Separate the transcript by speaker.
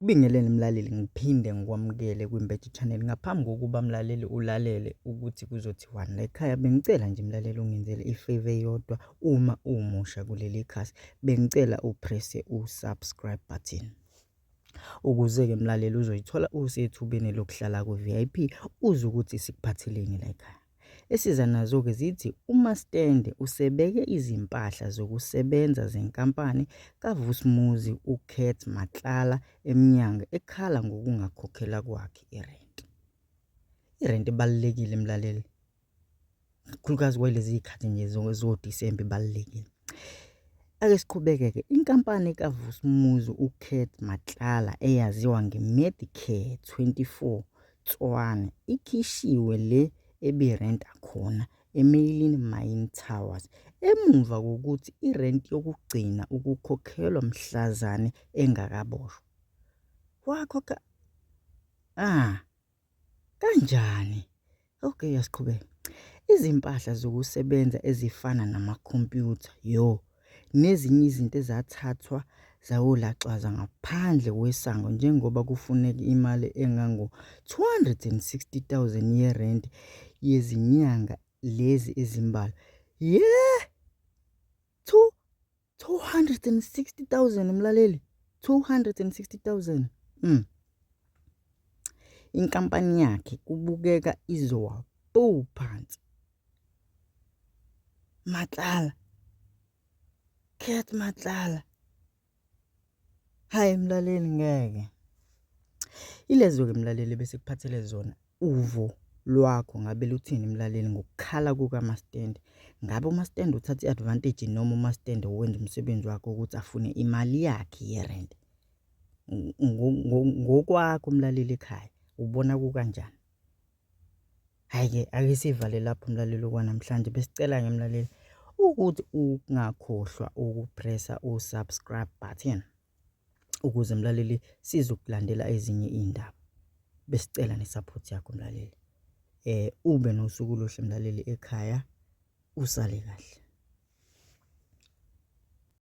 Speaker 1: Ngikubingelele mlaleli, ngiphinde ngikwamukele kwiMbethe Channel. Ngaphambi kokuba mlaleli ulalele ukuthi kuzothiwani la ekhaya, bengicela nje mlaleli ungenzele i-favour eyodwa uma umusha kuleli khasi. Bengicela u-press-e u-subscribe button. Ukuze-ke mlaleli uzoyithola usethubeni lokuhlala ku-VIP, uzwe ukuthi sikuphatheleni la ekhaya. Esiza nazo-ke zithi umastende usebeke izimpahla zokusebenza zenkampani kaVusumuzi uCat Matlala emnyango ekhala ngokungakhokhelwa kwakhe irenti. Irenti ibalulekile mlaleli, kakhulukazi kwalezi zikhathi nje zoDisemba ibalulekile. Ake siqhubeke-ke, inkampani kaVusumuzi uCat Matlala eyaziwa ngeMedicare 24 Tswane ikhishiwe le ebirenta khona eMaylene Mine Towers emuva kokuthi irenti yokugcina ukukhokhelwa mhlazane engakaboshwa. Wakhokha ah kanjani? Okay, asiqhubeke. Izimpahla zokusebenza ezifana namakhompyutha, yo, nezinye izinto ezathathwa zawolaxaza ngaphandle kwesango njengoba kufuneka imali engango-260 000 yerenti yezinyanga lezi ezimbalwa. Yeah! 260,000 mlaleli, 260,000. Inkampani yakhe kubukeka izowa bu phansi. Matlala. Cat Matlala. Hayi mlaleli ngeke. Ilezo-ke mlaleli besikuphathele zona uvo lwakho ngabe luthini mlaleli ngokukhala kukamastende? Ngabe umastende uthatha i-advantage noma umastende wenza umsebenzi wakhe ukuthi afune imali yakhe yerenti? Ngokwakho mlaleli ekhaya ubona kukanjani? Hhayi-ke ake sivale lapho mlaleli okwanamhlanje. Besicela-ke mlaleli ukuthi ungakhohlwa ukupressa u-subscribe button ukuze mlaleli sizokulandela ezinye iy'ndaba. Besicela ne-support yakho mlaleli. Ube nosuku oluhle mlaleli ekhaya, usale kahle.